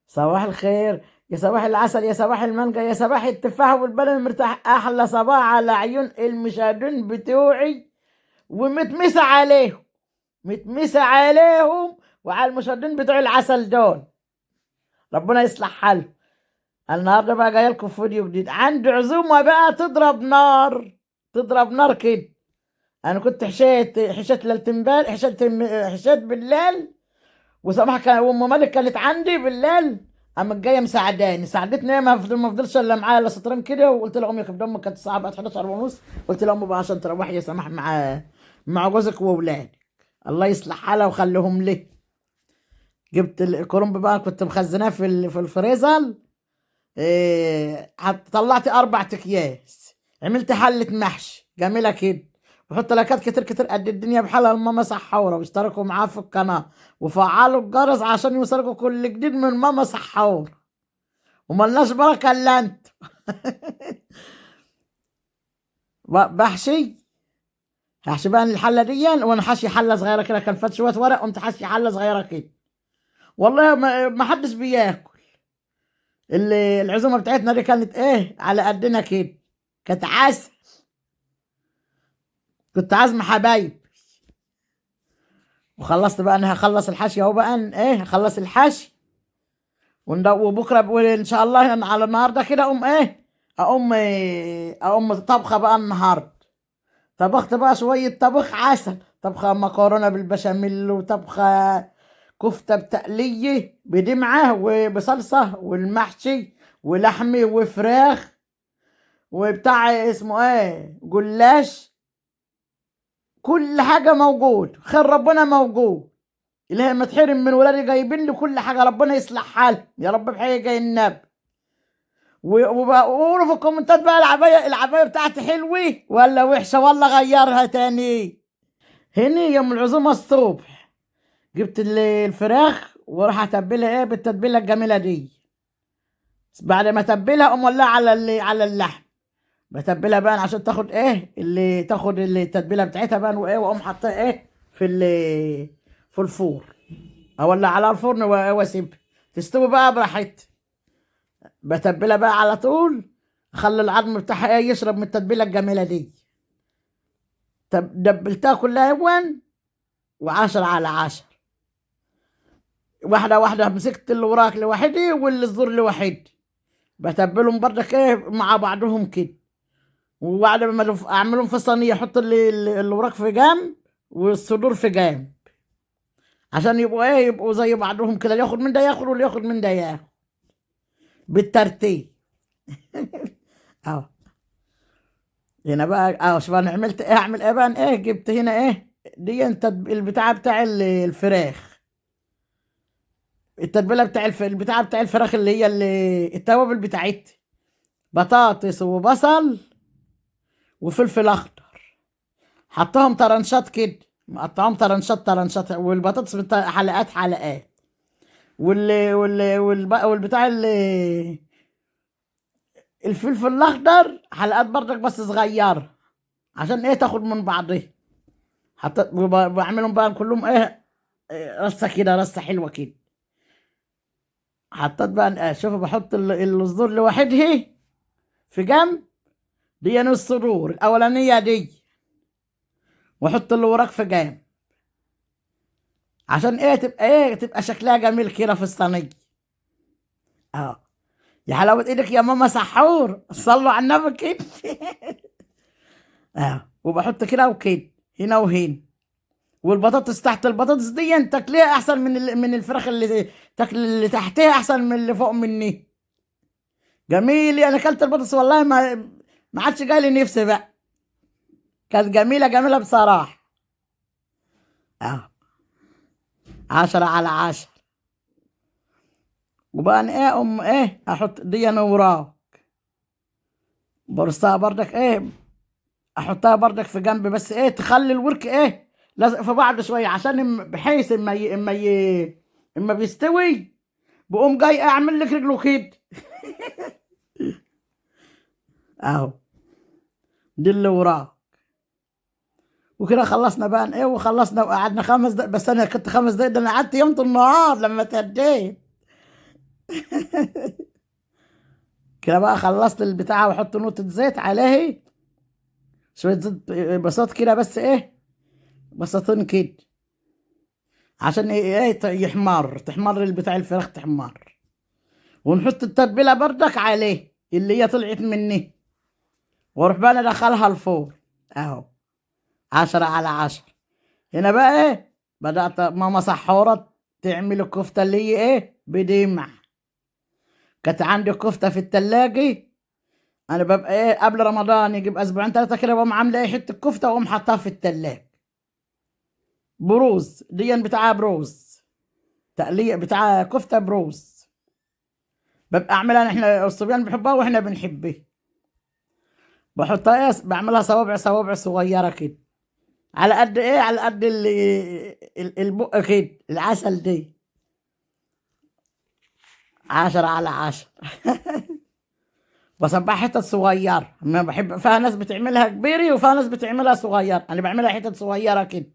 صباح الخير يا صباح العسل يا صباح المانجا يا صباح التفاح والبلد المرتاح. احلى صباح على عيون المشاهدين بتوعي، ومتمسة عليهم، متمسة عليهم وعلى المشاهدين بتوع العسل دول. ربنا يصلح حالهم. النهارده بقى جاي لكم في فيديو جديد، عندي عزومة بقى تضرب نار، تضرب نار كده. انا كنت حشيت ليلة امبارح، حشيت بالليل، وسماح كان وام مالك كانت عندي بالليل، قامت جاية مساعداني، ساعدتني، ما فضلش الا معايا الا سطرين كده. وقلت لها امي كانت امك كانت الساعة بقت 11:30، قلت لها امي بقى عشان تروحي يا سماح مع جوزك واولادك، الله يصلح حالها وخليهم لي. جبت الكرنب بقى كنت مخزناه في الفريزر، طلعت 4 اكياس، عملت حله محشي جميلة كده، وحط لايكات كتير كتير قد الدنيا بحالها لماما سحوره، واشتركوا معاه في القناة وفعلوا الجرس عشان يوصلكوا كل جديد من ماما سحوره. وملناش بركة الا انت. هحشي بقى الحلة دي، وانا حاشي حله صغيرة كده، كان فات شوية ورق قمت حاشي حله صغيرة كده. والله ما حدش بياكل. اللي العزومة بتاعتنا دي كانت ايه على قدنا كده، كانت عسل، كنت عازمة حبايب. وخلصت بقى، انا هخلص الحشي اهو بقى، ايه هخلص الحشي وبكره بقول ان شاء الله على النهارده كده اقوم ايه، اقوم إيه، اقوم طبخه بقى النهارده. طبخت بقى شوية طبخ عسل، طبخه مكرونه بالبشاميل، وطبخه كفته بتقليه بدمعه وبصلصه، والمحشي ولحمي وفراخ وبتاع اسمه ايه جلاش، كل حاجة موجود، خير ربنا موجود. اللي ما تحرم من ولادي، جايبين لي كل حاجة، ربنا يصلح حالهم يا رب بحاجة جاي النبي. وقولوا في الكومنتات بقى العباية بتاعتي حلوة ولا وحشة ولا غيرها تاني. هني يوم العزومة الصبح جبت الفراخ وراح اتبلها ايه بالتتبيله الجميلة دي. بعد ما اتبلها اقوم ولعها على اللحم، بتبلها بقى عشان تاخد ايه اللي تاخد التتبيله بتاعتها بقى، وايه واقوم حاطها ايه في الفرن، اولع على الفرن واسيبها تستوي بقى براحتها. بتبلها بقى على طول، اخلي العظم بتاعها ايه يشرب من التتبيله الجميلة دي. طب دبلتها كلها يوان وعشرة على 10، واحدة واحدة مسكت اللي وراك لوحدي واللي الزور لوحدي، بتبلهم برضك ايه مع بعضهم كده. وبعد ما اعملهم في صينية، احط اللي وراك في جنب والصدور في جنب، عشان يبقوا ايه، يبقوا زي بعضهم كده، اللي ياخد من ده ياخد واللي ياخد من ده ياخد بالترتيب. اهو هنا بقى اهو، شوف انا عملت ايه، اعمل ايه بقى، ايه جبت هنا ايه دي البتاعه بتاع الفراخ، التتبيله بتاع البتاعه بتاع الفراخ اللي هي التوابل بتاعتي، بطاطس وبصل وفلفل اخضر، حطهم طرنشات كده، مقطعهم طرنشات طرنشات، والبطاطس حلقات حلقات، والبتاع الفلفل الاخضر حلقات برضك بس صغيرة، عشان ايه تاخد من بعضها. حطيت بعملهم بقى كلهم ايه، رصه كده، رصه حلوة كده. حطيت بقى، شوفوا بحط الصدور لوحدها في جنب، دي الصدور الاولانية دي، واحط اللي وراك في جنب، عشان ايه تبقى ايه، تبقى شكلها جميل كده في الصينية. يا حلاوة ايدك يا ماما سحور، صلوا على النبي كده. وبحط كده وكده هنا وهنا، والبطاطس تحت البطاطس دي تاكليها احسن من الفراخ اللي تاكل اللي تحتها احسن من اللي فوق مني. جميل، انا اكلت البطاطس والله ما عادش جاي لي نفسي بقى، كانت جميلة جميلة بصراحة. 10 على 10. وبقى أنا ايه، ام ايه احط دي انا وراك، برصها بردك ايه، احطها بردك في جنب، بس ايه تخلي الورك ايه لازق في بعض شوية، عشان بحيث اما بيستوي بقوم جاي اعمل لك رجله كده. اهو دي اللي وراك. وكده خلصنا بقى ايه، وخلصنا وقعدنا 5 دقايق بس. انا كنت 5 دقايق، ده انا قعدت يوم طول النهار لما تهديت. كده بقى خلصت البتاعة، واحط نقطة زيت عليه، شوية زيت بساط كده بس ايه، بساطين كده عشان ايه يحمر، تحمر البتاع الفراخ تحمر. ونحط التتبيلة بردك عليه اللي هي طلعت مني، واروح بقى ندخلها الفرن اهو. 10 على 10. هنا بقى ايه، بدأت ماما سحورة تعمل الكفتة اللي هي ايه بدمع. كانت عندي كفتة في التلاجة، انا ببقى ايه قبل رمضان يجيب اسبوعين 3 كده، بقوم عامله ايه حتة كفته واقوم حاطاها في التلاجة. بروز دي بتاعها، بروز تقليه بتاع كفته بروز، ببقى اعملها احنا الصبيان بيحبوها واحنا بنحبها. بحطها ايه، بعملها صوابع صوابع صغيرة كده، على قد ايه، على قد البق كده العسل دي. 10 على 10. بصبعها حتت صغيرة، ما بحب فيها ناس بتعملها كبيرة وفيها ناس بتعملها صغيرة، أنا بعملها حتت صغيرة كده.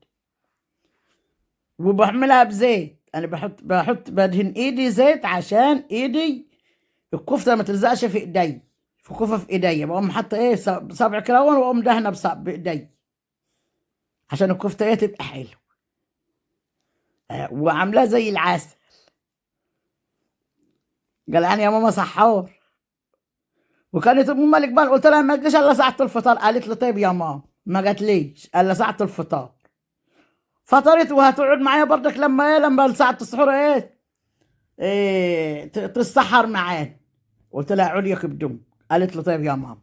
وبعملها بزيت، أنا بحط بدهن إيدي زيت عشان إيدي الكفتة ما تلزقش في إيدي، في كفة في إيدي، بقوم حاطة إيه صبع كراون وأقوم دهنة بإيدي عشان الكفتة إيه تبقى حلوة. وعاملاها زي العسل. قال يا ماما سحور. وكانت ام مالك بقى قلت لها ما تجيش الا ساعة الفطار، قالت لي طيب يا ماما، ما جاتليش الا ساعة الفطار. فطرت وهتقعد معايا برضك لما ايه، لما ساعة السحور ايه، ايه تتسحر معانا. قلت لها اقعدي يا كبدوم، قالت لي طيب يا ماما.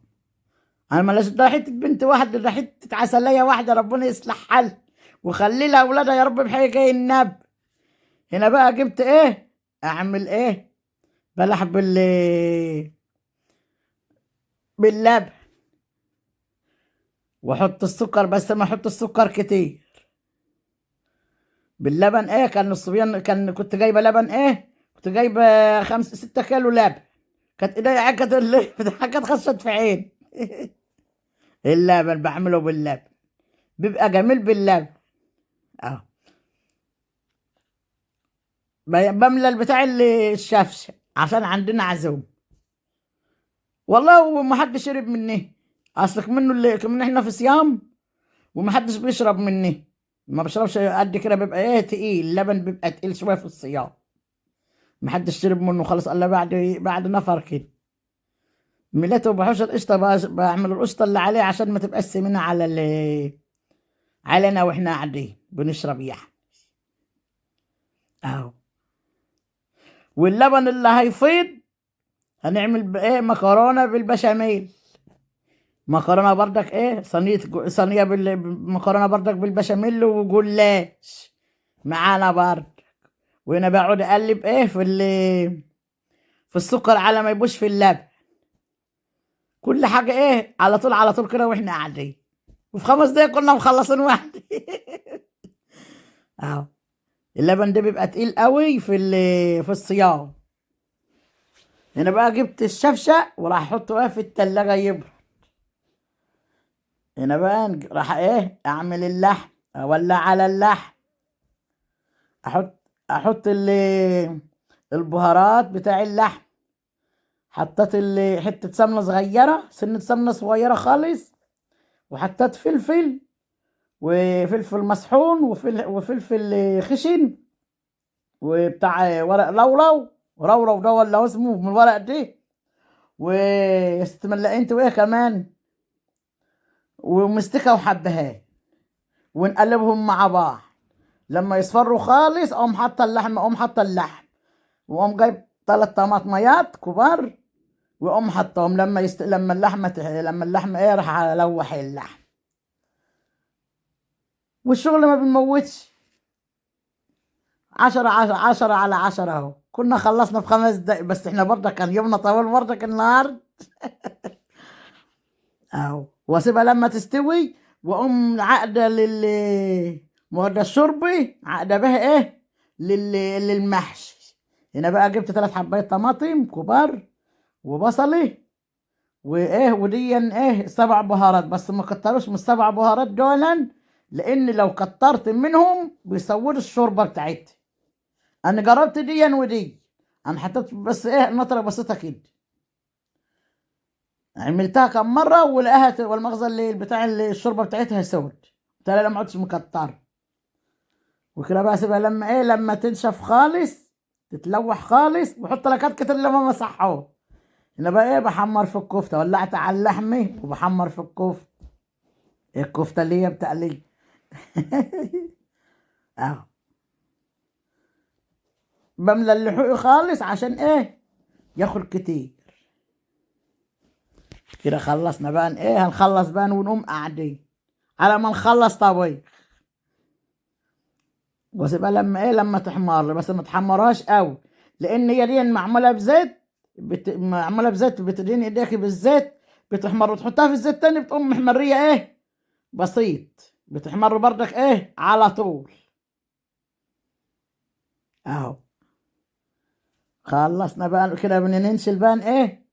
انا ماليش ده حتة بنت واحدة، ده حتة عسلية واحدة، ربنا يصلح حالها وخلي لها اولادها يا رب بحاجة النبي. هنا بقى جبت ايه، اعمل ايه، بلح باللبن، واحط السكر، بس ما احط السكر كتير. باللبن ايه، كان الصبيان كان كنت جايبه لبن ايه، كنت جايبه 5 6 كيلو لبن، كانت ايديا حاجة حاجة خشت في عين. اللبن بعمله باللبن بيبقى جميل باللبن. بملى البتاع اللي الشفشه عشان عندنا عزوم والله، وما حد شرب مني، اصلك منه اللي كمان احنا في صيام وما حدش بيشرب مني، ما بشربش قد كده، بيبقى ايه تقيل اللبن، بيبقى تقيل شوية في الصيام، ما حدش شرب منه خالص الا بعد نفر كده. مليته وبحوش القشطه، بعمل القشطه اللي عليه عشان ما تبقاش سمينه على اللي علينا واحنا قاعدين بنشرب يعني اهو. واللبن اللي هيفيض هنعمل بايه، مكرونه بالبشاميل، مكرونه بردك ايه، صينية مكرونه بردك بالبشاميل وجلاش معانا بردك. وهنا بقعد اقلب ايه في السكر على ما يبوش في اللبن، كل حاجة ايه على طول على طول كده واحنا قاعدين، وفي 5 دقايق كنا مخلصين واحدة. اهو اللبن ده بيبقى تقيل قوي في الصيام. هنا بقى جبت الشفشق وراح احطه ايه في التلاجة يبرد. هنا بقى راح ايه اعمل اللحم، اولع على اللحم، احط البهارات بتاع اللحم. حطيت حتة سمنة صغيرة، سنة سمنة صغيرة خالص، وحطيت فلفل وفلفل مسحون وفلفل خشن وبتاع ورق لولو، رورو ده ولا اسمه من الورق دي، واستملقنت وايه كمان، ومستكه وحبهان، ونقلبهم مع بعض لما يصفروا خالص. اقوم حاطه اللحم، اقوم حاطه اللحم، واقوم جايب 3 طماطميات كبار واقوم حاطاهم لما اللحمة لما اللحمة ايه راح الوح اللحم. والشغل ما بنموتش، 10 10 10 على 10 اهو، كنا خلصنا في 5 دقايق، بس احنا برضه كان يومنا طويل برضك النهارده. اهو واسيبها لما تستوي، واقوم عقده مورده الشربي، عقده بها ايه للمحشي. هنا بقى جبت 3 حبايات طماطم كبار وبصلي وايه وديا ايه 7 بهارات، بس ما كتروش من ال7 بهارات دولا، لان لو كترت منهم بيسودوا الشوربة بتاعتي. انا جربت ديا ودي، انا حطيت بس ايه نطره بسيطة كده، عملتها كم مرة ولقاها والمغزى اللي بتاع الشوربة بتاعتها سود، قلت لها لا ما عدتش مكتره. وكده بقى سيبها لما ايه، لما تنشف خالص تتلوح خالص، وحط لك كتير لما مسحوه. هنا بقى ايه بحمر في الكفتة، ولعت على اللحمة وبحمر في الكفتة، الكفتة اللي هي بتقليه. اهو بملى اللحوق خالص عشان ايه ياخد كتير. كده خلصنا بقى ايه، هنخلص بقى ونقوم قاعدين على ما نخلص طبيخ. واسيبها لما ايه، لما تحمر، بس ما تحمرهاش قوي لان هي دي معمولة بزيت، معمولة بزيت، بتدهن ايديك بالزيت بتحمر، وتحطها في الزيت تاني بتقوم محمريه ايه بسيط، بتحمر بردك ايه على طول. اهو خلصنا بقى كده، بننشل بقى ايه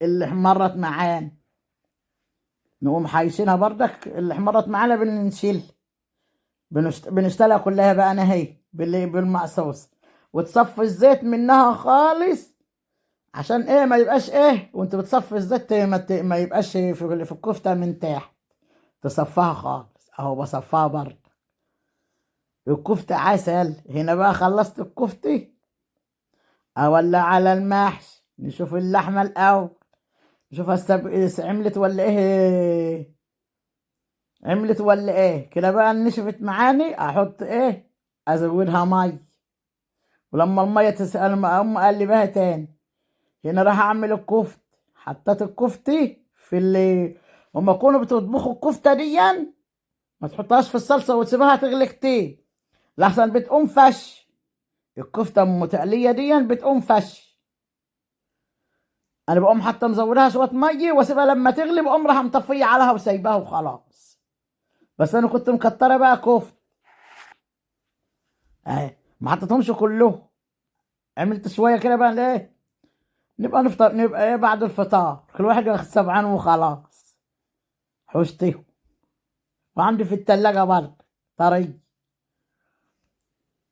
اللي احمرت معانا، نقوم حايشينها بردك اللي احمرت معانا بننشل، بنشتلها كلها بقى انا هي بالمقصوص، وتصفي الزيت منها خالص عشان ايه ما يبقاش ايه وانت بتصفي الزيت ما يبقاش في الكفتة من تحت، تصفها خالص. اهو بصفها برضه الكفتة عسل. هنا بقى خلصت الكفتة، اولع على المحشي، نشوف اللحمة الاول، نشوفها عملت ولا ايه، عملت ولا ايه. كده بقى نشفت معاني، احط ايه ازودها مي، ولما المية تسأل اقوم اقلبها تاني. هنا راح اعمل الكفت، حطيت الكفتة في اللي هما كانوا بتطبخوا الكفتة دي، ما تحطهاش في الصلصه وتسيبها تغلي كتير لحسن بتقوم فش. الكفتة المتقليه دي بتقوم فش. انا بقوم حتى مزودها شوية مية واسيبها لما تغلي، بقوم راح مطفيه عليها وسايباها وخلاص. بس انا كنت مكتره بقى كفت اهي، ما حطيتهمش كلهم، عملت شوية كده بقى ايه نبقى نفطر، نبقى ايه بعد الفطار كل واحد ياخد سبعان وخلاص. حوشتهم وعندي في التلاجة برضه طري.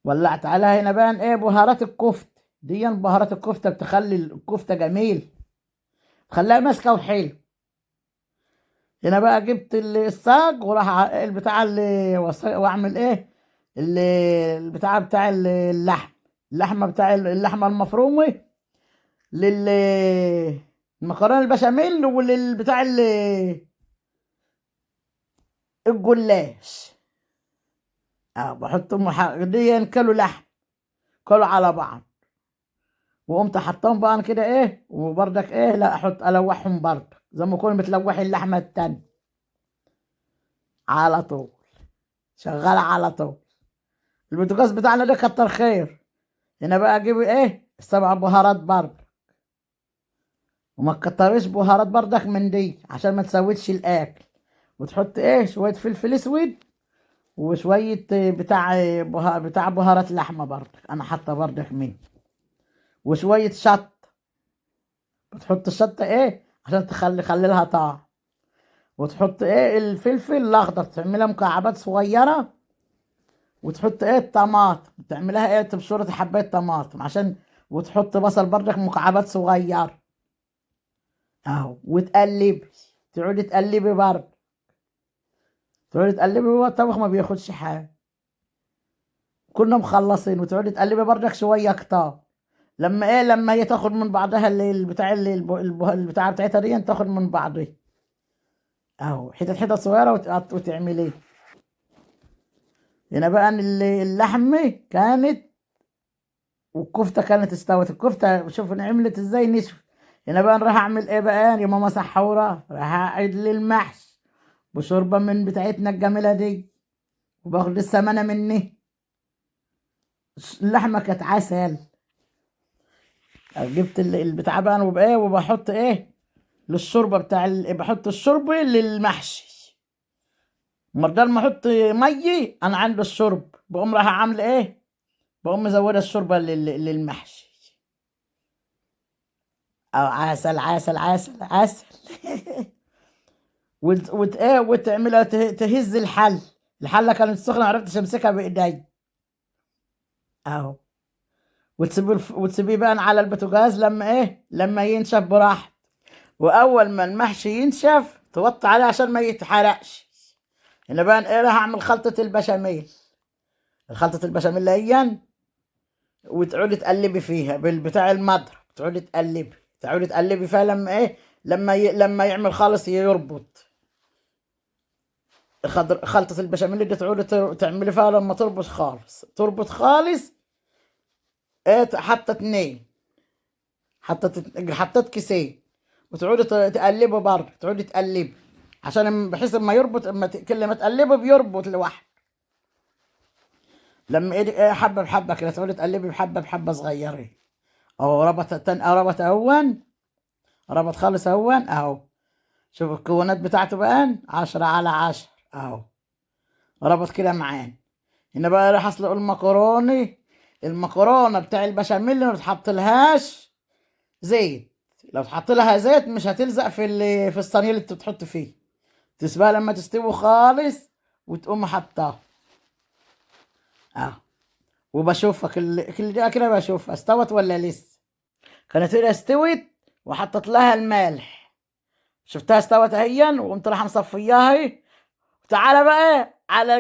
ولعت عليها هنا بقى ايه بهارات الكفت دي، بهارات الكفتة بتخلي الكفتة جميل، تخليها ماسكه وحلو. هنا بقى جبت الصاج وراح البتاع اللي واعمل ايه البتاع بتاع اللحم، اللحمة بتاع اللحمة المفرومه للمكرونه البشاميل وللبتاع الجلاش. بحط دي كلوا لحم كلوا على بعض، وقمت حطهم بقى كده ايه، وبردك ايه لا احط الوحهم بردك زي ما كنا بتلوحي اللحمة التانية على طول، شغالة على طول. البوتاجاز بتاعنا ده كتر خير. هنا بقى اجيب ايه السبع بهارات بردك، وما تكتريش بهارات بردك من دي عشان ما تسودش الاكل، وتحط ايه شوية فلفل اسود وشوية بتاع بهارات لحمه بردك، انا حاطه بردك منه، وشوية شطه، بتحط الشطه ايه عشان تخلي لها طعم، وتحط ايه الفلفل الاخضر تعملها مكعبات صغيرة، وتحط ايه الطماطم تعملها ايه تبشره حبايه طماطم عشان، وتحط بصل بردك مكعبات صغيرة اهو، وتقلبي، تقعدي تقلبي برضه، تقعدي تقلبي، هو الطبخ ما بياخدش حاجة، كنا مخلصين، وتقعدي تقلبي بردك شوية كتار لما ايه لما هي تاخد من بعضها البتاع البتاع بتاعتها دي تاخد من بعضها اهو، حتت حتت صغيرة وتعملي. هنا بقى اللحمة كانت والكفته كانت استوت، الكفتة شوف عملت ازاي نشف. هنا بقى راح اعمل ايه بقى يا ماما سحوره، راح اعيد للمحشي بشوربه من بتاعتنا الجميلة دي، وباخد السمنة مني. اللحمة كانت عسل. جبت البتاع بقى وبايه، وبحط ايه للشوربه بتاع بحط الشوربة للمحشي، بدل ما احط مية انا عندي الشرب، بقوم راح عامله ايه بقوم مزوده الشوربة للمحشي. او عسل عسل عسل عسل. ايه وتعملها تهز الحل، الحلة كانت سخنة ما عرفتش امسكها بايدي اهو، وتسيبيه بقى على البوتاجاز لما ايه، لما ينشف براحته. واول ما المحشي ينشف توطي عليه عشان ما يتحرقش. هنا بقى ايه، راح اعمل خلطة البشاميل. الخلطة البشاميل هي وتقعدي تقلبي فيها بالبتاع المضرب، تقعدي تقلبي، تقعدي تقلبي فيها لما ايه، لما يعمل خالص يربط. خلطة البشاميل دي تقعدي تعملي فيها لما تربط خالص، تربط خالص. ايه، حطت اتنين، حطت كيسين، وتقعدي تقلبه برضه، تقعدي تقلبي عشان بحيث ما يربط، اما كل ما تقلبه بيربط لوحده. لما ايه حبه بحبه كده تقعدي تقلبي بحبه بحبه صغيرين. اهو ربط ربط اهون، ربط خالص اهون اهو. شوف الكونات بتاعته بقى 10 على 10 اهو، ربط كده معانا. هنا بقى راح اسلق المكرونه. المكرونه بتاع البشاميل ما بتحطلهاش زيت، لو تحط لها زيت مش هتلزق في الصينية اللي انت بتحط فيه. تسيبها لما تستوي خالص وتقوم حطاها اهو. وبشوفها كل دقيقة كده بشوفها استوت ولا لسه. كانت هي استوت وحطت لها الملح، شفتها استوت اهيا، وقمت رايحة مصفياها اهي. تعالى بقى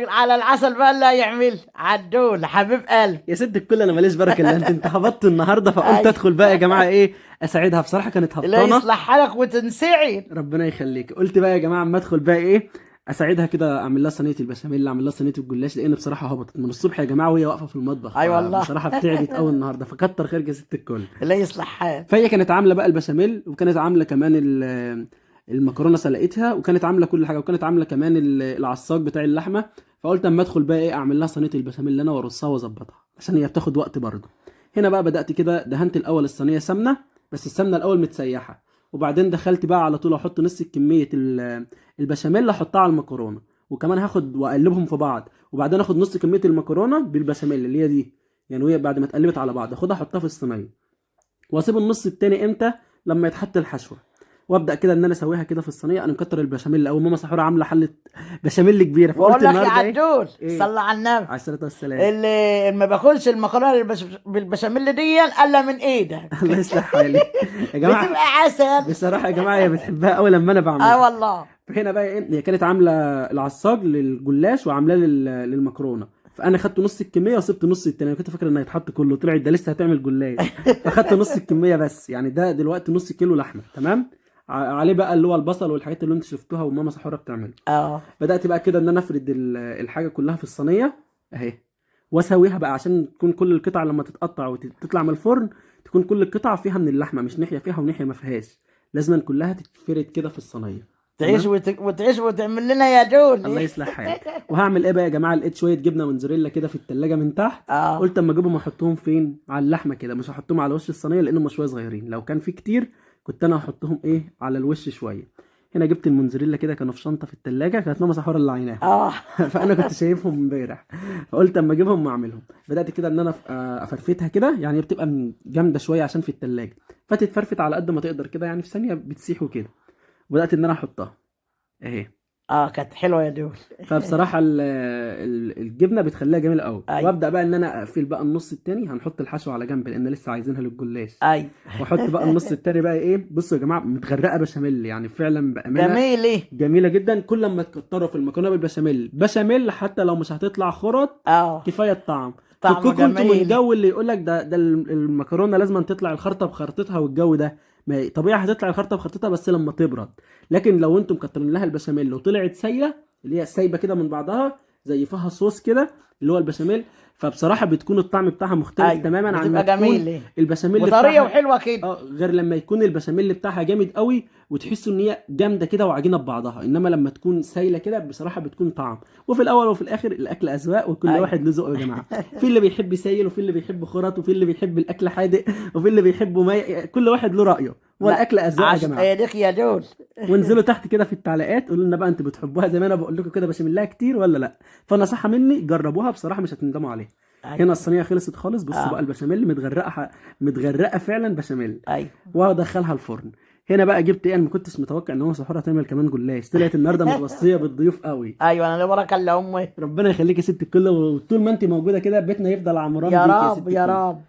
على العسل بقى اللي هيعمل عدول حبيب قلب. يا ست الكل، انا ماليش بركة الا انت هبطت النهارده، فقلت أيوة. ادخل بقى يا جماعة ايه اساعدها. بصراحة كانت لا هبطانه، يصلح حالك وتنسعي. ربنا يخليك. قلت بقى يا جماعة اما ادخل بقى ايه اساعدها كده، اعمل لها صينية البشاميل، اعمل لها صينية الجلاش، لان بصراحة هبطت من الصبح يا جماعة وهي واقفة في المطبخ. أي والله. بصراحة بتعبت قوي النهارده، فكتر خيرك يا ست الكل. لا يصلح حالك. فهي كانت عامله بقى البشاميل، وكانت عامله كمان المكرونه سلقتها، وكانت عامله كل حاجة، وكانت عامله كمان العصاج بتاع اللحمة. فقلت اما ادخل بقى ايه اعمل لها صينية البشاميل اللي انا وارصها واظبطها، عشان هي بتاخد وقت برضه. هنا بقى بدات كده دهنت الاول الصينية سمنه، بس السمنة الاول متسيحه، وبعدين دخلت بقى على طول احط نص كمية البشاميل احطها على المكرونه، وكمان هاخد واقلبهم في بعض، وبعدين اخد نص كمية المكرونه بالبشاميل اللي هي دي، يعني وهي بعد ما اتقلبت على بعض اخدها احطها في الصينية، واسيب النص التاني امتى؟ لما يتحط الحشوه، وابدا كده ان انا اسويها كده في الصينية. انا مكتر البشاميل قوي، ماما سحوره عامله حله بشاميل كبيرة، فقلت بقول لك يا النهارده ايه؟ عدول إيه؟ صلى على النبي، على الصلاة والسلام. اللي ما باكلش المكرونه بالبشاميل دي الا من ايدك. الله يصلح حالي يا جماعة، بتبقى عسل بصراحة يا جماعة هي بتحبها قوي لما انا بعملها. اه والله. فهنا بقى ايه، هي كانت عامله العصاج للجلاش وعاملاه للمكرونه، فانا خدت نص الكمية وسبت نص التاني. انا كنت فاكر ان هيتحط كله، طلعت ده لسه هتعمل جلاش، فخدت نص الكمية بس، يعني ده دلوقتي نص كيلو لحمه، تمام؟ عليه بقى اللي هو البصل والحاجات اللي انت شفتوها وماما سحوره بتعملها. بدات بقى كده ان انا افرد الحاجة كلها في الصينية اهي، واسويها بقى عشان تكون كل القطع لما تتقطع وتطلع من الفرن تكون كل القطع فيها من اللحمة، مش ناحية فيها وناحية ما فيهاش، لازم كلها تتفرد كده في الصينية. تعيش وتعيش وتعمل لنا يا دول. الله يصلح حالك. وهعمل ايه بقى يا جماعة؟ لقيت شوية جبنه موتزاريلا كده في التلاجة من تحت، قلت اما اجيبهم احطهم فين؟ على اللحمة كده، مش هحطهم على وش الصينية لانهم شوية صغيرين، لو كان في كتير كنت انا هحطهم ايه على الوش شوية. هنا جبت الموتزاريلا كده، كانوا في شنطه في التلاجة، كانت ماما سحوره اللي عيناها. فانا كنت شايفهم امبارح، فقلت اما اجيبهم واعملهم. بدات كده ان انا افرفتها كده، يعني بتبقى جامدة شوية عشان في التلاجة، فتتفرفت على قد ما تقدر كده، يعني في ثانية بتسيح وكده. بدات ان انا احطها اهي. كانت حلوة يا دول. فبصراحة الجبنة بتخليها جميلة قوي. وابدا بقى ان انا اقفل بقى النص التاني، هنحط الحشو على جنب لان لسه عايزينها للجلاش. واحط بقى النص التاني بقى ايه، بصوا يا جماعة متغرقه بشاميل، يعني فعلا بامانه جميلة جميلة جدا. كل ما تكتروا في المكرونه بالبشاميل بشاميل، حتى لو مش هتطلع خرط، كفاية الطعم. طعمه فكوكو انتوا من جميل. جو اللي يقول لك ده المكرونه لازم تطلع الخرطة بخرطتها والجو ده، ما هي طبيعي هتطلع الخرطة بخرطتها بس لما تبرد. لكن لو انتم مكترين لها البشاميل وطلعت سايله، اللي هي سايبه كده من بعضها زي فيها صوص كده اللي هو البشاميل، فبصراحة بتكون الطعم بتاعها مختلف تماما عن ما بتبقى تكون جميلة البشاميل وطريه بتاعها وحلوه كده. غير لما يكون البشاميل بتاعها جامد قوي وتحسوا ان هي جامدة كده وعجينه ببعضها، انما لما تكون سايله كده بصراحة بتكون طعم. وفي الاول وفي الاخر الاكل اذواق، وكل واحد له ذوق يا جماعة. في اللي بيحب سايل، وفي اللي بيحب خرط، وفي اللي بيحب الاكل حادق، وفي اللي بيحبه ماي، كل واحد له رايه، والاكل اذواق يا جماعة. ايديك يا دول. وانزلوا تحت كده في التعليقات قولوا لنا بقى انتوا بتحبوها زي ما انا بقول لكم كده بشاميلها كتير ولا لا. فنصيحه مني جربوها بصراحة مش هتندموا عليها. هنا الصينية خلصت خالص، بصوا بقى البشاميل متغرقه فعلا بشاميل. وادخلها الفرن. هنا بقى جبت ايه، انا ما كنتش متوقع ان هو سحوره تعمل كمان جلاش، طلعت النهارده متوصيه بالضيوف قوي. ايوه انا اللي بركة الا امي. ربنا يخليك يا ست الكل، وطول ما انت موجودة كده بيتنا يفضل عمران يا بيك يا رب ست يا الكل. رب.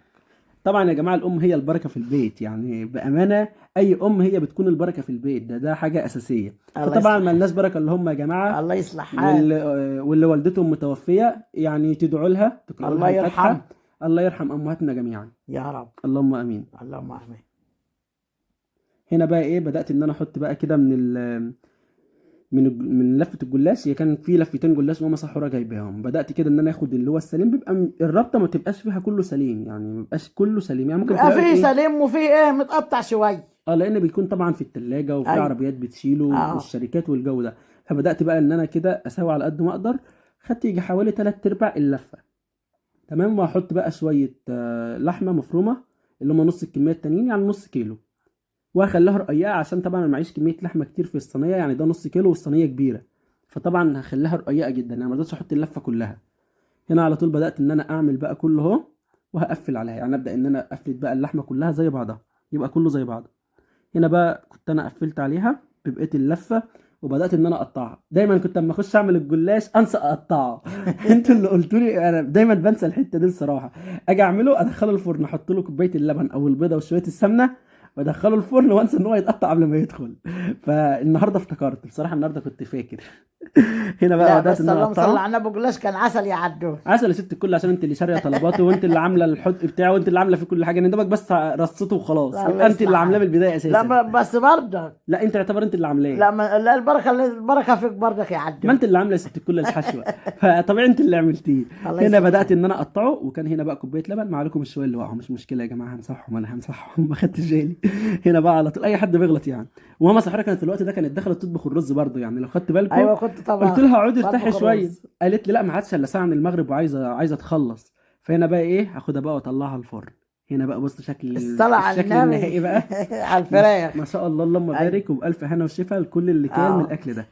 طبعا يا جماعة الام هي البركة في البيت، يعني بامانه اي ام هي بتكون البركة في البيت، ده حاجة اساسية. الله فطبعا يصلح ما لناش بركة اللي هم يا جماعة الله يصلح حالك. واللي والدتهم متوفيه، يعني تدعوا لها، تقرأوا الله لها الفاتحة. يرحمه. الله يرحم امهاتنا جميعا يا رب. اللهم امين. اللهم امين. هنا بقى ايه، بدات ان انا احط بقى كده من لفه الجلاش. هي كان في لفتين جلاش ماما سحوره جايباهم. بدات كده ان انا اخد اللي هو السليم، بيبقى الرابطة ما تبقاش فيها كله سليم، يعني ما بيبقاش كله سليم، يعني ممكن بيبقى تلاقي فيه ايه، سليم وفيه ايه متقطع شوية. لان بيكون طبعا في التلاجة وفي ايوه. عربيات بتشيله والشركات والجو ده. فبدات بقى ان انا كده اسوي على قد ما اقدر. خدت يجي حوالي 3/4 اللفة، تمام. وهحط بقى شوية لحمه مفرومه اللي هم نص الكمية التانيين، يعني نص كيلو، وهخليها رقيقه عشان طبعا انا معيش كمية لحمه كتير في الصينية، يعني ده نص كيلو والصينيه كبيرة، فطبعا هخليها رقيقه جدا، انا ما رضيتش احط اللفة كلها. هنا على طول بدات ان انا اعمل بقى كله اهو، وهقفل عليها، يعني ابدا ان انا افلت بقى اللحمة كلها زي بعضها، يبقى كله زي بعضه. هنا بقى كنت انا قفلت عليها ببقية اللفة، وبدات ان انا اقطعها. دايما كنت اما اخش اعمل الجلاش انسى اقطعه. انتوا اللي قلتوا لي، انا دايما بنسى الحتة دي الصراحة. اجي اعمله ادخله الفرن، احط له كوباية اللبن او البيضة وشوية السمنة، وادخله الفرن وانسى ان هو يتقطع قبل ما يدخل. فالنهارده افتكرت بصراحة، النهارده كنت فاكر. هنا بقى لا بدات بس ان انا اللهم صل اقطعه. على النبي، جلاش كان عسل يا عدو. عسل يا ست الكل، عشان انت اللي شاريه طلباته، وانت اللي عامله الحدق بتاعه، وانت اللي عامله فيه كل حاجة. ندمك بس رصته وخلاص، لا، الله يبقى انت اللي يصلح عاملاه من حالك. البداية اساسا. لا بس برضك لا انت اعتبر انت اللي عاملاه. لا لا، البركة فيك برضك يا عدو. ما انت اللي عامله يا ست الكل الحشوه، فطبيعي انت اللي عملتيه. الله هنا يصلح بدات حالك. ان انا اقطعه، وكان هنا بقى كوباية لبن. معلكم الشويه اللي وقعوا، مش مشكلة يا جماعة، همسحهم انا، همسحهم ما خدتش بالي. هنا بقى على طول اي حد بيغلط يعني. وماما سحوره كانت في الوقت ده كانت دخلت تطبخ الرز برضه، يعني لو خدت بالكم. ايوه كنت طبعا قلت لها اقعدي ارتاحي بطبخ شوية، الرز. قالت لي لا ما عادش الا ساعة من المغرب وعايزه تخلص. فهنا بقى ايه، هاخدها بقى واطلعها الفرن. هنا بقى بص شكل الصلاة على الشكل النبي. النهائي بقى على الفراخ. ما شاء الله اللهم أيوة. بارك، وبألف هنا وشفا لكل اللي كان من الاكل ده.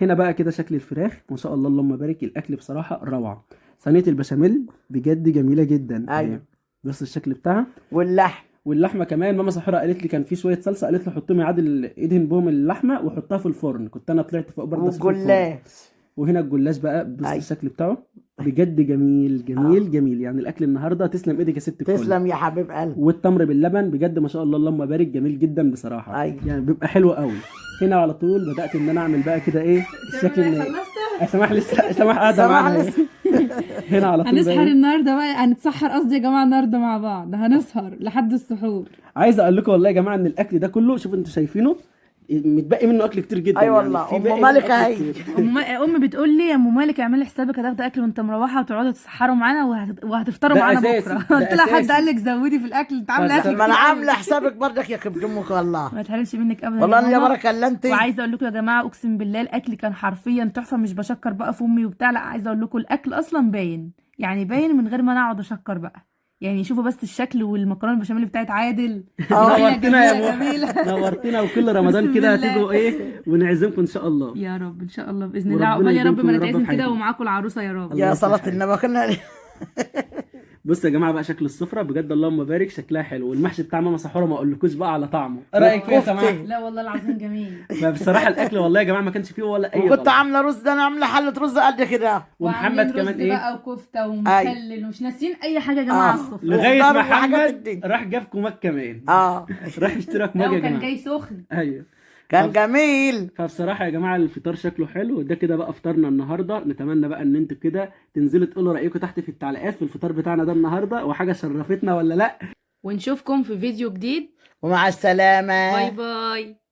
هنا بقى كده شكل الفراخ ما شاء الله اللهم بارك. الاكل بصراحة روعه. صينية البشاميل بجد جميلة جدا. أيوة. بص الشكل بتاعها. واللحم. واللحمة كمان ماما سحوره قالت لي كان في شوية صلصه، قالت لي حطهم يا عادل ادهن بهم اللحمة وحطها في الفرن. كنت انا طلعت فوق برضه أشوف الفرن. والجلاش. وهنا الجلاش بقى بص أيوة. الشكل بتاعه بجد جميل جميل جميل. يعني الاكل النهارده تسلم ايدك يا ست الكل. تسلم يا حبيب قلبي. والتمر باللبن بجد ما شاء الله اللهم بارك، جميل جدا بصراحة. أيوة. يعني بيبقى حلو قوي. هنا على طول بدات ان انا اعمل بقى كده ايه الشكل النهائي. سماح لسه، سماح قاعدة سماح معانا. لسه. هنا على طول هنسهر بقى إيه؟ النهارده بقى، هنتسحر قصدي يا جماعة النهارده مع بعض، هنسهر لحد السحور. عايز اقول لكم والله يا جماعة ان الاكل ده كله شوفوا انتوا شايفينه متبقي منه اكل كتير جدا. ايوه يعني والله، في ام باقي منه مالك أكل اهي. كتير. امي بتقول لي يا ام مالك اعملي حسابك هتاخدي اكل وانت مروحة وتقعدوا تسحروا معانا وهتفطروا ده معانا أساسي، بكره. ده قلت لها حد أساسي. قال لك زودي في الاكل، انت عامله اكل ما انا كتير قوي. عامله حسابك برضك يا كبد امك والله. ما تحرمش منك ابدا والله يا يا ماما. بركة الا انت. وعايزه اقول لكم يا جماعة اقسم بالله الاكل كان حرفيا تحفة، مش بشكر بقى في امي وبتاع، لا عايزه اقول لكم الاكل اصلا باين، يعني باين من غير ما انا اقعد اشكر بقى. يعني شوفوا بس الشكل والمكرونه البشاميل بتاعت عادل. نورتنا يا جميلة موحى. جميلة. نورتنا، وكل رمضان أقسم كده بالله. هتيجوا ايه ونعزمكم ان شاء الله. يا رب ان شاء الله باذن الله، وربنا عقبال يا رب يديمكم ما يا رب نتعزم في كده حياتنا. ومعاكم العروسة يا رب. الله يا يصلح صلاة حالك. النبي كنا. بص يا جماعة بقى شكل السفرة بجد اللهم بارك شكلها حلو، والمحشي بتاع ماما سحوره ما اقولكوش بقى على طعمه. ايه رايك فيه يا والكفتة. سماح؟ لا والله العظيم جميل. فبصراحة الاكل والله يا جماعة ما كانش فيه ولا اي وكنت غلط. عامله رز، ده انا عامله حله رز قد كده. ومحمد وعاملين كمان رز ايه بقى وكفته ومخلل، ومش ناسيين اي حاجة يا جماعة على السفرة. لغاية وخضار وحاجات محمد الدنيا. راح جاب كوماك كمان. راح اشترى لا كوماك يا وكان جماعة. جاي سخن. ايوه كان جميل. فبصراحة يا جماعة الفطار شكله حلو. ده كده بقى فطارنا النهاردة. نتمنى بقى ان انتوا كده تنزلوا تقولوا رأيكم تحت في التعليقات في الفطار بتاعنا ده النهاردة، وحاجة شرفتنا ولا لا. ونشوفكم في فيديو جديد. ومع السلامة. bye bye.